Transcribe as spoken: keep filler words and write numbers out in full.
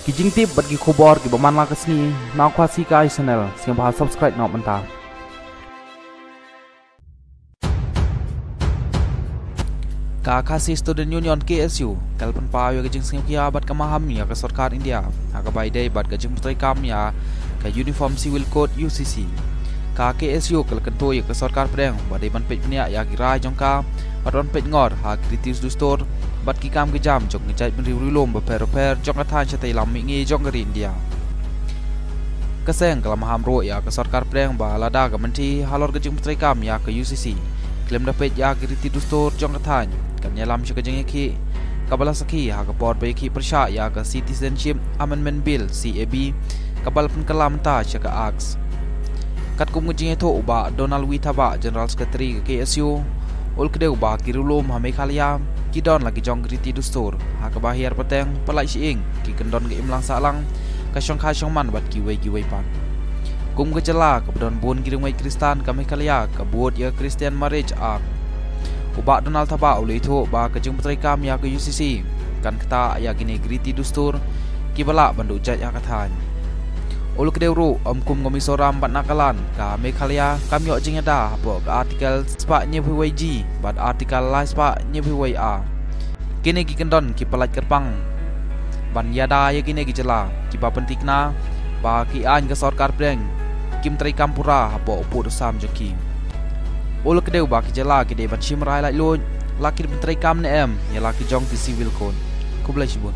Ki jingtip bad ki khubor kiba man la ka sngi na Khasi Kai Channel, sngewbha subscribe noh mynta. Ka Khasi Student Union, K S U, ka la pynpaw ïa ka jingsngewkhia bad ka maham ïa ka sorkar India ha kaba ïadei bad ka jingpyntreikam ïa ka Uniform Civil Code, U C C. Ka K S U ka la kyntu ïa ka sorkar pdeng ba dei ban peit bniah ïa ki rai jong ka bad ban peit ngor ha ki riti dustur bad ki kam ki jam jong ki jaitbynriew riewlum bapher bapher jong ka thaiñ shatei lam mihngi jong ka ri India. Ka seng ka la maham ruh ïa ka sorkar pdeng ba lada ka mynta halor ka jingpyntreikam ïa ka U C C, khlem da peit ïa ki riti dustur jong ka thaiñ, kan ïalam sha ka jingïakhih kaba la sakhi ha ka por ba ïakhih pyrshah ïa ka Citizenship Amendment Bill, C A B, kaba la pynkylla mynta sha ka ACT. Katkum ka jingïathuh u Bah Donald W Thabah, General Secretary ka K S U, u la kdew ba ki riewlum ha Meghalaya ki don la ki jong ki riti dustur ha kaba hiar pateng, pyllait shyieng, ki kyndon ka imlang sahlang, ka shongkha shongman bad kiwei kiwei pat. Kum ka jylla kaba don bun ki riewngeit Khristan ka Meghalaya ka bud ïa ka Christian Marriage Act, u Bah Donald Thabah u la ïathuh ba ka jingpyntreikam ïa ka U C C kan ktah ïa kine ki riti dustur kiba lah ban duh jait ha ka thaiñ. U la kdew ruh, ym kum ka Mizoram bad Nagaland, ka Meghalaya kam ïoh jingïada hapoh ka Article spah hynñiewphew wei G bad Article lai spah hynñiewphew wei A. Kine ki kyndon ki pyllait kyrpang ban ïada ïa kine ki jylla kiba pynthikna ba ki aiñ ka sorkar pdeng kim treikam pura hapoh u pud u sam jong ki. U la kdew ba ki jylla ki dei ban shim rai laitluid la ki pyntreikam ne em ïa la ki jong ki Civil Code. Khublei shibun.